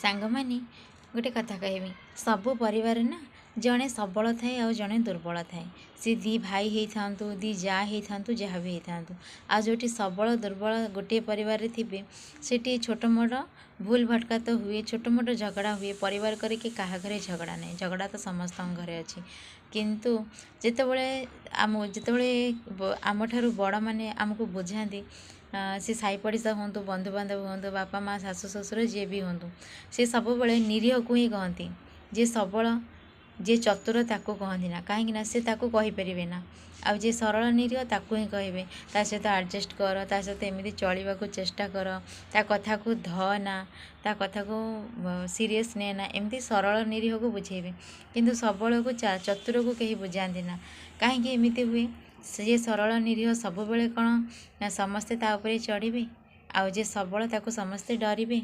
ସାଙ୍ଗମାନେ, ଗୋଟେ କଥା କହିବି, ସବୁ ପରିବାରରେ ନା ଜଣେ ସବଳ ଥାଏ ଆଉ ଜଣେ ଦୁର୍ବଳ ଥାଏ। ସେ ଦୁଇ ଭାଇ ହେଇଥାନ୍ତୁ, ଦୁଇ ଯାଆ ହେଇଥାନ୍ତୁ, ଯାହା ବି ହେଇଥାନ୍ତୁ। ଆଉ ଯେଉଁଠି ସବଳ ଦୁର୍ବଳ ଗୋଟିଏ ପରିବାରରେ ଥିବେ, ସେଠି ଛୋଟ ମୋଟ ଭୁଲ ଭଟକା ତ ହୁଏ, ଛୋଟ ମୋଟ ଝଗଡ଼ା ହୁଏ। ପରିବାର କରିକି କାହା ଘରେ ଝଗଡ଼ା ନାହିଁ? ଝଗଡ଼ା ତ ସମସ୍ତଙ୍କ ଘରେ ଅଛି। କିନ୍ତୁ ଯେତେବେଳେ ଆମ ଯେତେବେଳେ ଆମଠାରୁ ବଡ଼ମାନେ ଆମକୁ ବୁଝାନ୍ତି, ସେ ସାହି ପଡ଼ିଶା ହୁଅନ୍ତୁ, ବନ୍ଧୁବାନ୍ଧବ ହୁଅନ୍ତୁ, ବାପା ମା, ଶାଶୁ ଶ୍ୱଶୁର ଯିଏ ବି ହୁଅନ୍ତୁ, ସେ ସବୁବେଳେ ନିରୀହକୁ ହିଁ କହନ୍ତି। ଯିଏ ସବଳ, ଯିଏ ଚତୁର ତାକୁ କହନ୍ତି ନା, କାହିଁକି ନା ସେ ତାକୁ କହିପାରିବେ ନା। ଆଉ ଯିଏ ସରଳ ନିରୀହ ତାକୁ ହିଁ କହିବେ, ତା ସହିତ ଆଡ଼ଜଷ୍ଟ କର, ତା ସହିତ ଏମିତି ଚଳିବାକୁ ଚେଷ୍ଟା କର, ତା କଥାକୁ ଧଅନା, ତା କଥାକୁ ସିରିୟସ୍ ନେ ନା। ଏମିତି ସରଳ ନିରୀହକୁ ବୁଝେଇବେ, କିନ୍ତୁ ସବଳକୁ ଚତୁରକୁ କେହି ବୁଝାନ୍ତି ନା। କାହିଁକି ଏମିତି ହୁଏ? ସିଏ ସରଳ ନିରୀହ ସବୁବେଳେ କ'ଣ ନା ସମସ୍ତେ ତା ଉପରେ ଚଢ଼ିବେ, ଆଉ ଯିଏ ସବଳ ତାକୁ ସମସ୍ତେ ଡରିବେ?